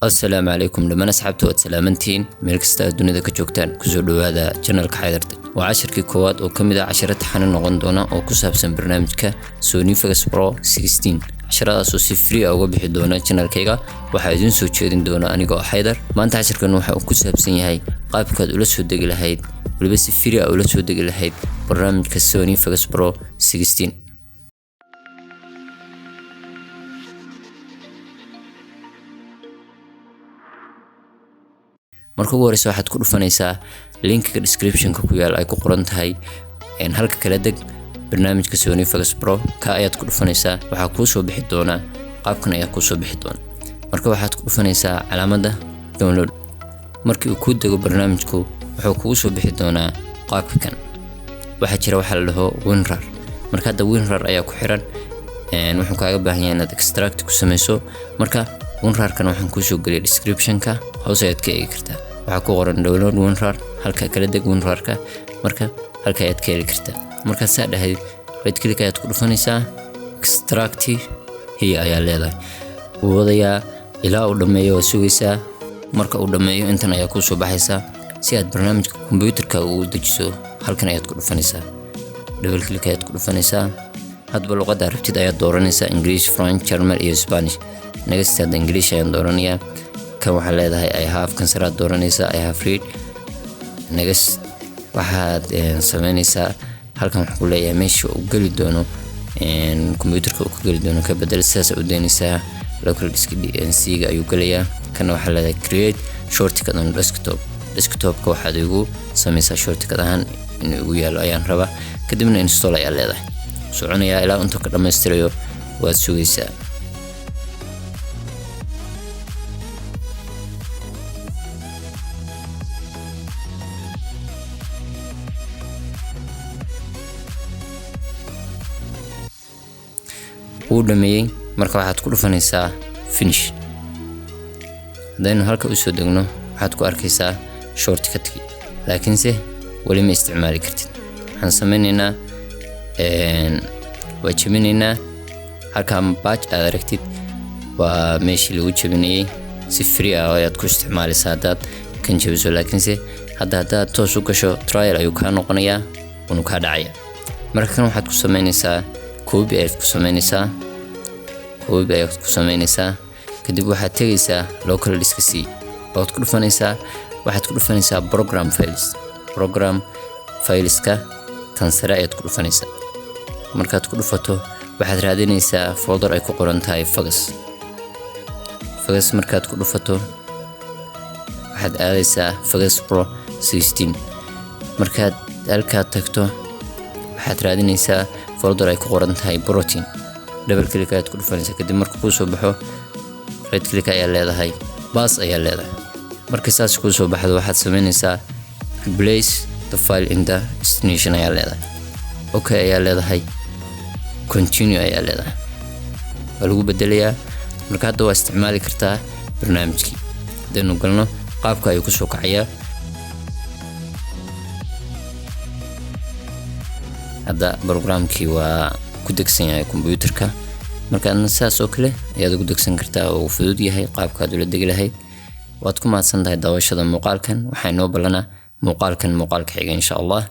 Asalaamu calaykum dhammaan asxaabta, waad salaamantihiin meel kasta aad dunida ka joogtaan. Kusoo dhowaada channelka Xaydartay. Waa cashirkii koowaad oo ka mid ah cashiro taxane noqon doona oo ku saabsan barnaamijka Sony Vegas Pro 16. Casharadaasoo si free ah uga bixi doona channelkayga. Waxaa idiin soo jeedin doona anigoo Xaydar. Maanta cashirkan waxa uu ku saabsan yahay qaabkaad ula soo degi lahayd, weliba si free ah ula soo degi lahayd, barnaamijka Sony Vegas Pro 16. Marka ugu horeysa waxaad ku dhufanaysaa linkiga descriptionka ku yaal ay ku qoran tahay halka kala deg barnaamijka Sony Vegas Pro. Ka ayaad ku dhufanaysaa. Waxaa kuu soo bixi doona qaabkan ayaa kuu soo bixi doona. Marka waxaad ku dhufanaysaa calaamadda download. Markii uu kuu dego barnaamijku, wuxuu kugu soo bixi doonaa qaabka kan. Waxaa jira waxaa la dhaho WinRAR. Marka hadda WinRAR ayaa ku xiran, wuxuu kaaga baahan yahay inaad extract ku sameyso. Marka WinRAR-kan waxaan kuusoo geliyay description-ka, hoos ayaad ka eegi kartaa. Waxaa ku qoran download WinRAR, halka kala deg WinRAR-ka. Marka halka ayaad ka heli kartaa. Markaad saa dhahayd, right click ayaad ku dhufanaysaa, extract here ayaa leedahay. Wuu wadayaa ilaa uu dhammeeyo, waa sugaysaa. Marka uu dhammeeyo, intan ayaa kuusoo baxaysaa. Si aad barnaamijka kombiyuutarka ugu dejiso, halkan ayaad ku dhufanaysaa, double click ayaad ku dhufanaysaa. Hadba luqadda rabtid ayaad dooranaysaa: English, French, German iyo Spanish. Next. Hadda English ayaan dooranayaa. Kan waxaa leedahay I have, kan saraad dooranaysaa, I have read. Next. Waxaad sameynaysaa, halkan waxaan ku leeyahay meesha uu geli doono kombiyuutarka uu ka geli doono ka bedel. Sidaas u daynaysaa. Local disk C-ga ayuu gelayaa. Kana waxaa leedahay create shortcut on desktop. Desktopka waxaad igu sameysaa shortcut ahaan inuu igu yaalo ayaan rabaa. Kadibna install ayaa leedahay. Soconayaa ilaa intuu ka dhammaystirayo, waad sugaysaa. Wuu dhameeyey. Marka waxaad ku dhufanaysaa finish. Haddaynu halka usoo degno, waxaad ku arkaysaa shortcutkii, laakiinse weli ma isticmaali kartid. Waxaan sameyneynaa, waa jebinaynaa. Halkaa patch aad aragtid waa meeshii lagu jebinayay. Si free ah ayaad ku isticmaalaysaa haddaad kan jebiso, laakiinse hadda haddaad toos u gasho, trial ayuu kaa noqonayaa, wuuna kaa dhacaya. Marka kan waxaad ku sameynaysaa copy ayaad ku sameynaysaa, copy ayaad ku sameynaysaa. Kadib waxaad tegaysaa local disk C, waad ku dhufanaysaa. Waxaad ku dhufanaysaa program files. Program fileska tan sare ayaad ku dhufanaysaa. Markaad ku dhufato, waxaad raadinaysaa folder ay ku qoran tahay Vegas. Vegas markaad ku dhufato, waxaad aadaysaa Vegas Pro 16. Markaad halkaad tagto, waxaad raadinaysaa folder ay ku qoran tahay Protein. Double click ayaad ku dhufanaysaa. Kadib marka kuu soo baxo, right click ayaa leedahay, paste ayaa leedahay. Marka saas kuu soo baxdo, waxaad sameynaysaa replace the file in the destination ayaa leedahay, okay ayaa leedahay, continue ayaa leedahay. Waa lagu bedelayaa. Marka hadda waa isticmaali kartaa barnaamijkii. Haddaynu galno, qaabka ayuu kusoo kacayaa. Hadda programkii waa ku degsan yahay kombiyuutarka. Marka adna sidaas oo kale ayaad ugu degsan kartaa oo uu fudud yahay qaabkaad ula degi lahayd. Waad ku mahadsan tahay daawashada muuqaalkan. Waxaa inoo ballanaa muuqaalkan muuqaalka xiga, insha Allah.